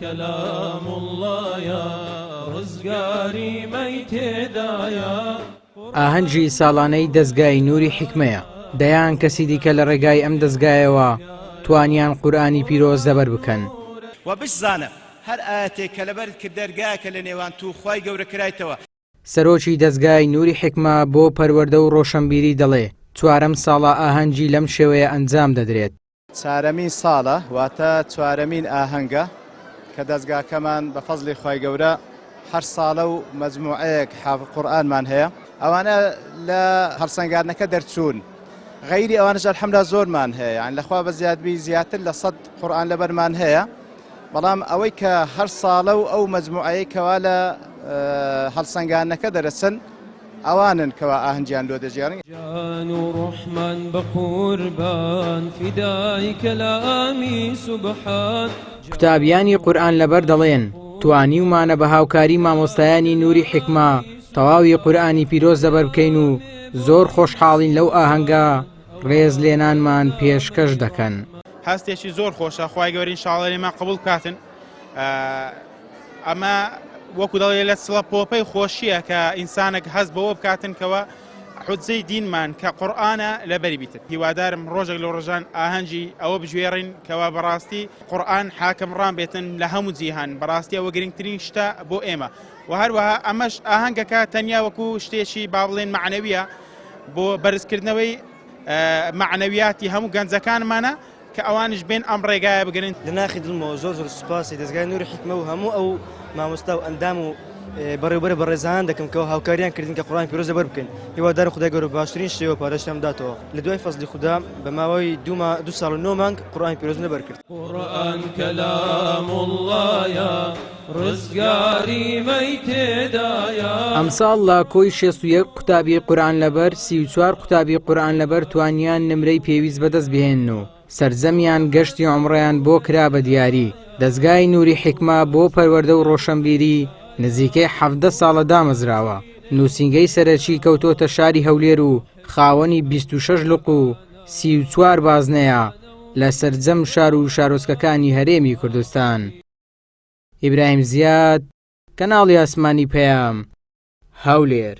کەلام اللەیە ڕزگاری مەی تێدایە. ئاهەنگی ساڵانەی دەزگای نوری حیکمەیە، دەیان کەسی دیکە لە ڕێگای ئەم دەزگایەوە توانیان قورئانی پیرۆز لەبەر بکەن. وە بشزانە هەر ئایەتێک کە لەبەرت کرد دەرگایەکە لە نێوان تو و خوای گەورە کرایتەوە. سەرۆکی دەزگای نوری حیکمە بۆ پەروەردە و ڕۆشەنبیری دەڵێ، چوارەم ساڵە ئاهەنگی لەم شێوەیە ئەنجام دەدرێت. چارەمین ساڵە واتە چوارەمین ئاهەنگە کە دەزگاکەمان بە فەزڵی خوای گەورە هەر ساڵە و مەجموعەیەک حافظ قورئانمان هەیە ئەوانە لە هەڵسەنگاندنەکە دەرچوون غەیری ئەوانش الحمدلله زۆرمان هەیە یان لەخوا بە زیادبی زیاتر لە سەد قورئان لەبەرمان هەیە بەڵام ئەوەی کە هەر ساڵە و ئەو مەجموعەیە کەوا لە هەڵسەنگاندنەکە دەرەچن ئەوانن کەوا ئاهەنگیان لۆ دەگێڕین. جان و ڕۆحمان بە قوربان فیدای کەلامی سوبحان. قوتابیانی قورئان لەبەر دەڵێن، توانیومانە بە هاوکاری مامۆستایانی نوری حیکمە تەواوی قورئانی پیرۆز لەبەر بکەین و زۆر خۆشحاڵین لەو ئاهەنگە ڕێز لێنانمان پێشکەش دەکەن. هەستێکی زۆر خۆشە خوای گەورە ان شاء اللە لێمان قبوڵ بکاتن. ئەمە وەکو دەڵێ لە سڵە پۆپەی خۆشیە کە ئینسانێک هەست بەوە بکاتن کەەوە حجەی دینمان کە قورآانە لەبەری بیتن هیوادارم ڕۆژێک لە ڕۆژان ئاهەنگی ئەوە بژێڕین کەوا بەڕاستی قورآن حاکم ڕام بێتن لە هەموو جیهان بەڕاستی ئەوە گرنگترین شتە بۆ ئێمە و هەروەها ئەمەش ئاهەنگەکە تەنیا وەکو شتێکی با بڵێن معنەویە بۆ بەرزکردنەوەی معنەویاتی هەموو گەنجەکانمانە کە ئەوانیش بێن ئەم ڕێگایە بگرن. لە ناخی دڵمەوە زۆر زۆر سوپاسی دەزگای نوری حیکمە و هەموو ئەو مامۆستا و ئەندام و بەڕێوبەرە بەڕێزان دەکەم کە هاوکاریان کردین کە قورئانی پیرۆز لەبەر بکەین هیوادارم خودای گەورە باشترین شێوە پاداشتیان بداتەوە لە دوای فەزلی خودا بە ماوەی دوو ما دوو ساڵ و نۆ مانگ قورئانی پیرۆزم لەبەر کرد. قورئان کەلام اللەیە ڕزگاری مەی تێدایە. ئەمساڵ لە کۆی 61 قوتابی قورئان لەبەر، 34 قوتابی قورئان لەبەر توانیان نمرەی پێویست بەدەست بهێنن و سەرجەمیان گەشتی عومڕەیان بۆ کرا بە دیاری. دەزگای نوری حیکمە بۆ پەروەردە و ڕۆشەنبیری نزیکەی 17 ساڵە دامەزراوە، نووسینگەی سەرەکی کەوتۆتە شاری هەولێر و خاوەنی 26 لق و 34 بازنەیە لە سەرجەم شار و شارۆچکەکانی هەرێمی کوردستان. ئیبراهیم زیاد، کەناڵی ئاسمانی پەیام، هەولێر.